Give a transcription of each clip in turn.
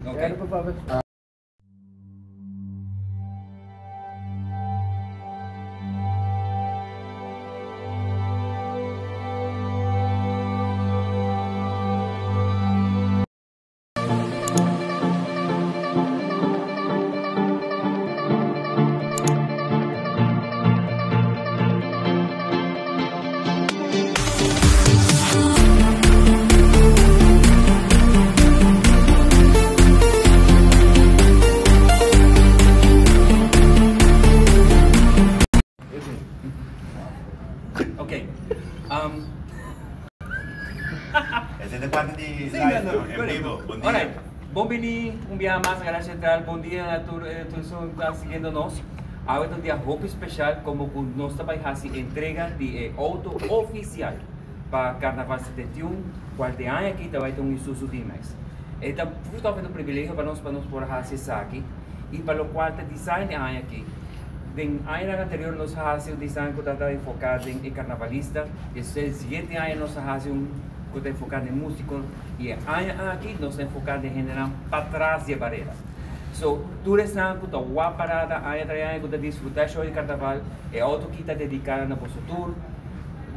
Ok. Ok. Um, Esey ta parti di Sí, live, no, no? En correcto. vivo. Bon dia. Alright. Bon bini un biaha mas na Garage Central. Bon dia na tur eh, tur esun ku ta siguiendo nos. Awe ta un dia hopi special como ku nos ta bai hasi entrega di e auto oficial pa Carnaval 71, cual de aña aki ta bai ta un Isuzu D-Max. E ta justamente un privilegio pa nos pa nos por hasi esaki y pa locual ta design e aña aki. Den añanan anterior nos a hasi un design ku tabata enfoká den e karnavalista, e siguiente aña nos a hasi un ku ta enfoká den músiko i e aña aki nos ta enfoká den hendenan patras di e barera. So, tur esnan ku ta wak parada aña tras aña ku ta disfrutá e show di karnaval, e outo aki ta dediká na boso tur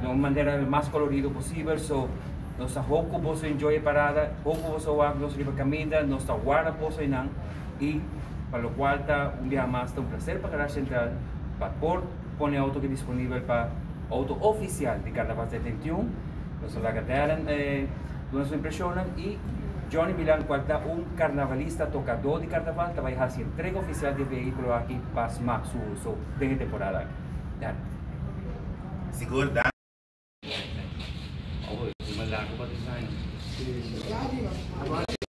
na un manera mas kolorido posibel. So, nos ta hoop ku boso enjoy e parada, hoop ku boso wak nos riba kaminda, nos ta warda boso einan i. Pa locual ta un biaha mas ta un placer pa Garage Central pa por pone auto aki disponibel pa auto oficial di Carnaval 71. Nos ta laga Darren duna su impresionnan y Johnny Milan cual ta un carnavalista tocador di carnaval ta bay haci entrega oficial di e vehiculo aki pa smaak su uso den e temporada aki. Darren. Sigur danki.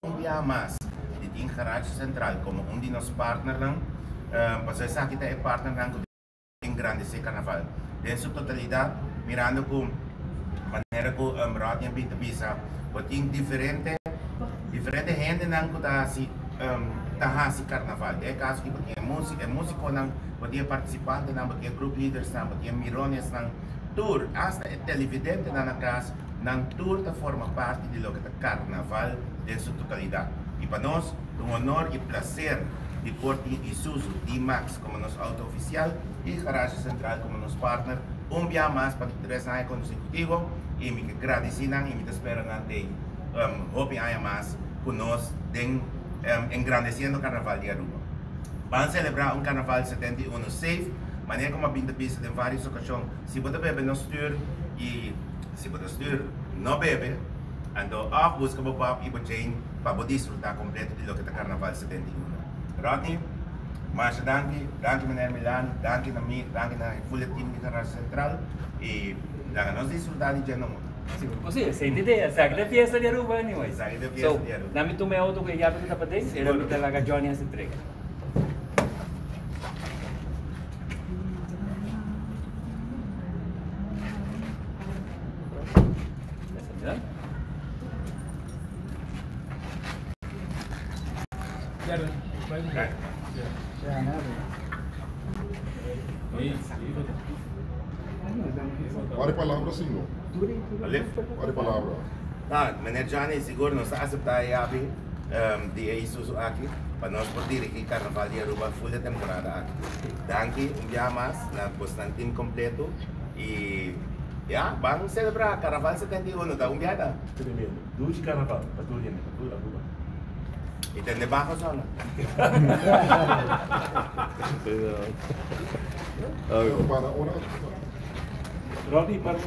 Un biaha mas di tin Garage Central komo un di nos partnernan, pasobra esaki ta e partnernan ku ta engrandesé Karnaval den su totalidat, mirando ku manera ku Rodney a bin ta bisa bo tin diferente diferente hendenan ku ta hasi ta hasi Karnaval. Den e kaso aki bo tin e musikonan, bo tin e partisipantenan, bo tin e group leadersnan, bo tin e mironesnan. Tur, asta e televidentenan na kas, nan tur ta forma parti di loke ta Karnaval den su totalidat. I pa nos ta un honor i plaser di por tin Isuzu D-Max komo nos outo ofisial i Garage Central komo nos partner un bia mas pa di tres aña konsekutivo i mi ke gradisí nan i mi ta spera nan tei hopi aña mas ku nos den engrandesiendo Karnaval di Aruba. Ban selebrá un Karnaval 71 safe. Manera como a bin ta bisa den varios ocasion, si bo ta bebe no stuur y si bo ta stuur no bebe, anto of busca bo Bob y bo Jane pa bo disfruta completo di loke ta Carnaval 71. Rodney, masha danki, danki meneer Milan, danki na mi, danki na e full team di Garage Central y laga nos disfruta di dje nomo. Sigur cu si, esey ta idea, esaki ta e fiesta di Aruba anyway. Esaki ta e fiesta di Aruba. So, na mi tuma e auto cu e yabi cu ta paden, era mi ta laga Johnny haci entrega. Wari palabra singo. Wari palabra. Ah, meneer Johnny, sigur nos ta acepta e yabi. Di e Isuzu aki pa nos por dirigi Carnaval di Aruba full e temporada aki. Danki un biaha mas na bosnan team completo y ya ban celebra Carnaval 71 ta un biaha ta. Tremendo. Dushi Carnaval pa tur hende, pa tur Aruba. Y tende bajo sona. Para ora. Rodney, para.